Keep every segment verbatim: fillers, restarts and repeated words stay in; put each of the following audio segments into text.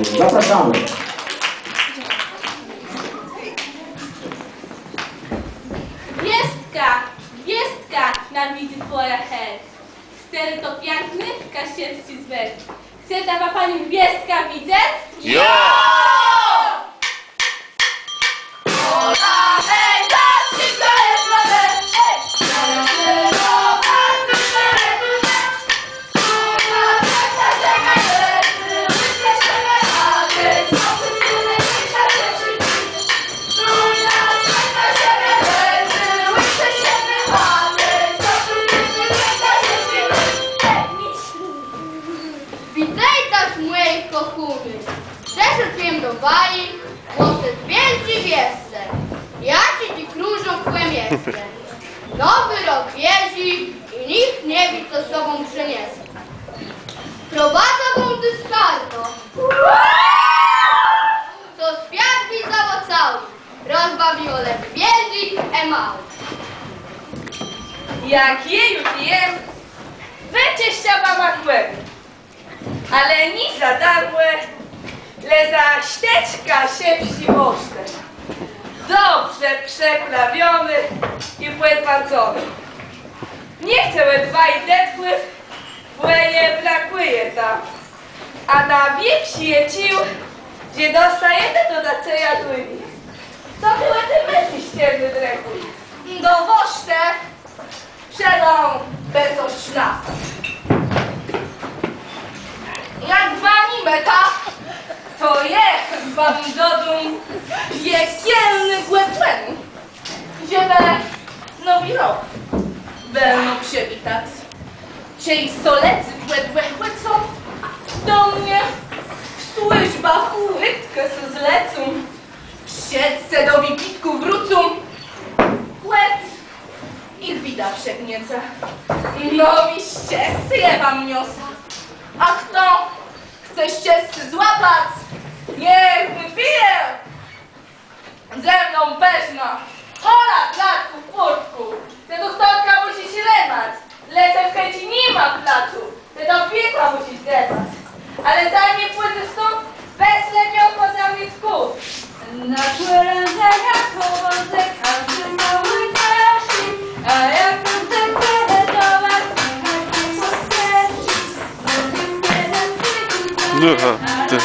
Zapraszamy. Gwiôzdka, gwiôzdka, na widzy twòja hel. Chtëren to piãkny kaszëbsczi zwëk. Chceta wa panią gwiôzdkã widzec? Jo! Witôjtaż, mòji kòchóny. Przëszedł jem do waji głosëc wiôldżé wiesce, jaczé tu krążą pò miesce. Nowi rok bieżi i nicht nie wié, co z sobą przëniese. Prowadzã wóm do skarnu, co swiat widzôł całi, rozbawiło lëdzy wiôldżich i môłëch. Jak jô ju jem, wëczëszczã wama głowë. Ale nié za darmò, le za sztëczkã szëbszi wôżtë. Dobrze przëprawioné i pòdwôrconé. Nie chcã òd waji dëtków, bò je brakùje tam. A na wiérzchù jem czuł, że dostónieta dodacjã dłëdżi. Co të ò tim mëslisz, czôrny drëchù? Do wôżtë przëdô bë sã sznaps. Jak wa ni môta, to jô wóm dodóm piekielnégò tlenu, żebë nowi rok bëlno przëwitac. Czej so lëdze pòdchòdzą do mie, w służbach chùtkò sã zlecą. Wszëtcë do wëpitków wrócą, kòl jich biéda przegniece. No i szczescé jô wóm niosã. A chto chce szczescé złapac, niech wëpije ze mną përznã. Hola, bratku, w pùrtku, të tu stądka mùszisz rëmac. Lecz w chëczi ni ma placu, të do piekła mùszisz dëpac. Ale zanim pùdzesz stąd, wez lepiej òd pòdzôłniczków. Na kòlãdze, na kòłãdze, kòłãdze małi naszi, a jak kòłãdze do was, nie ma co pòswięcić. Aha, ty.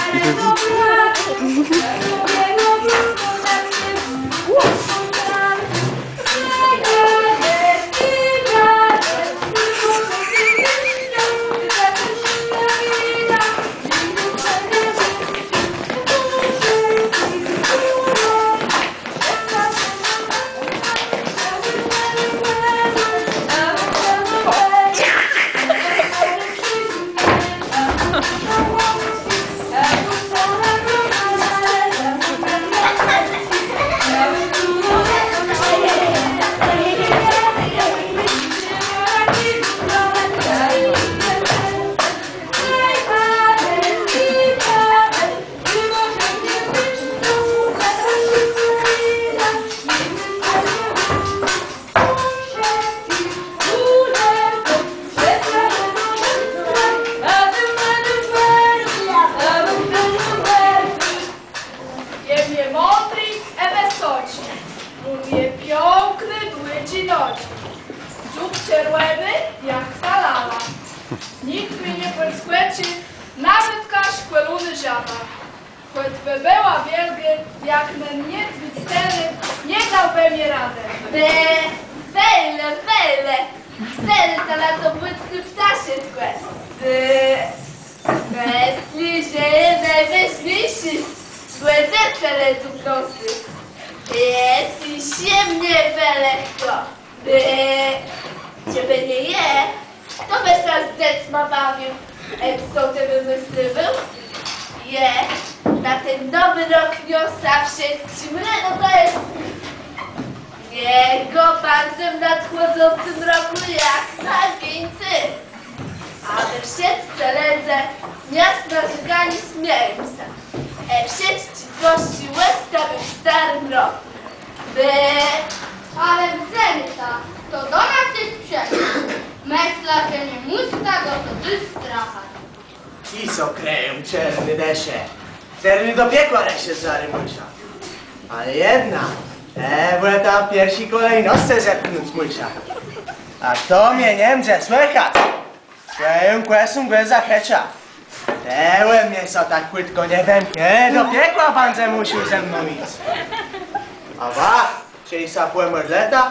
Jem je mądri i wësoczi, móm je piãkné dłudżé nodżi. Dzób czerwòny jak ta lala. Nicht mie nie pòdskòczi, nawetka szkòlónô żaba. Chòc bë bëła wiôlgô jak nen niedzwiédz, ten nie dôłbë mie radë. Be, wejle, wejle, wejle, ta na to bùcné ptaszëskò. Be, mëszlã, że je nôwôżniészi, bò dzecë le dzëwnoscë. Je, të je mie wëlekło. Be, czejbë nié jô, to bë sã z dzecma bawił. Ë, co të wëmëslił? Jô na ten nowi rok niosã wszëtczim redosc. Jô gôdóm ò nadchòdzącym rokù jak nagińcy. A wszëtcë lëdze miast narzékanim smiejã sã. Ë wszëtczé gòsce òstôwił w stôrim rokù. Be, ale widzec to, to do nas je przëszło. Mëszlã, że nie mùszi tak ò to dëcht strachac. Ti sã krëją, czerné dësze. Terô do piekła rëszëc zarô mùszã. Ale jedna, e, bò jô tam w pierszi kòlejnoscë zepchnąc mùszã. A to mie nie mdze słëchac. Swòją kòsą gò zachëczã. Ten mie sã tak chùtkò nie wëmknie, do piekła bãdze mùszôł ze mną jic. A wa, czej sã pòmòdlëta,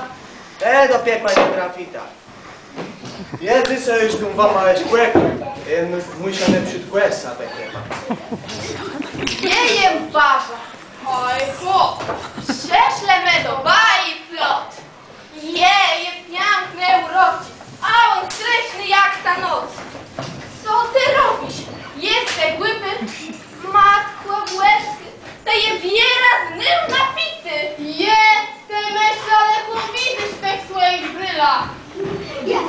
e, do piekła nie trafita. Jô dzysô ju z tim wama jesz pòkôdóm, jô mùszã nôprzód kòsã wëkòpac. Jô jem baba. Oj, chłop, przëszlë më do baji flot. Jô jem piãkny, ùroczi, a òn straszny jak ta noc. Co të robisz? Jes të głupi? Matkò Bòskô, të jes wierã znôw napiti. Jô, të mëszlisz, że òn widzy bez swòjich brëlów.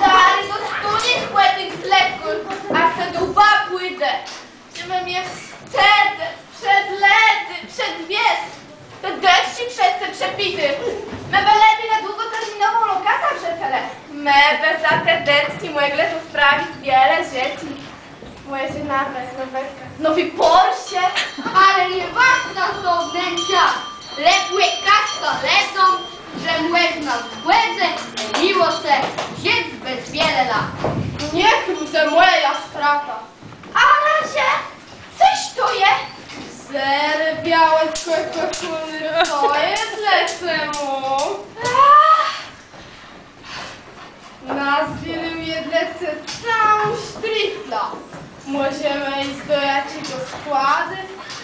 Zarô dostóniesz pò tim zlepkù, a sã do łba pùdze. Czë më mie wstid przed lëdzy, przed wies. Te dëtczi przez te przepiti. Më bë lepi na długòterminową lokatã wrzëcëlë. Më bë za te dëtczi mòglë to sprawic wiele rzeczi. Mòże nawet nowégò, nowi Porsche. Ale nie ważnô są wnãtrza, lepszô kasa lecą, że mòżna w zgòdze i miłoscë żëc bez wiele lat. Niech mdze mòja strata. Ale że, cëż to je? Zerbiałé kòkòkùny, to je dlô ce móm. Ach! Nazbiérôł jem dlô ce całą sztriflã. Mòżemë jic do jaczégò składu,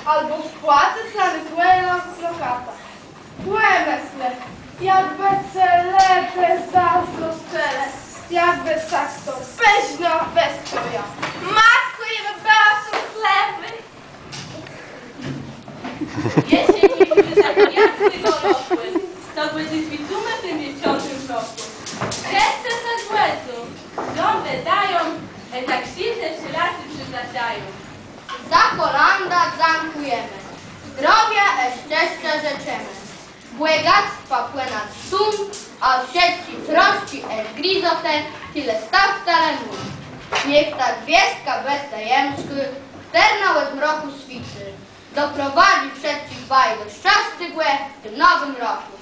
abò wpłacëc za twòjã lokatã. Pòmëslë, jakbë ce lëdze zazdrosyłë, jakbë tak to përznã wëstojała. Matkò, jô bë bëła szczeslëwô. Jesienié, jak të go rokù, to bãdzesz widzónô w tim wieczornym mrokù. Wszëtcë sã zgòdzą, dóm wëdają, e tak silno sã razã przëzwëczają. Za kòlãdã dzãkùjemë, zdrowiô e szczescô żëczimë, bògactwa pònad sóm, a wszëtczé troscë e grizotë, czëlë stôwtë le móm. Niech ta gwiôzdka betlejemskô, chtërna òd mrokù swiécy, doprowadzy wszëtczich baj do szczescégò w tim nowim rokù.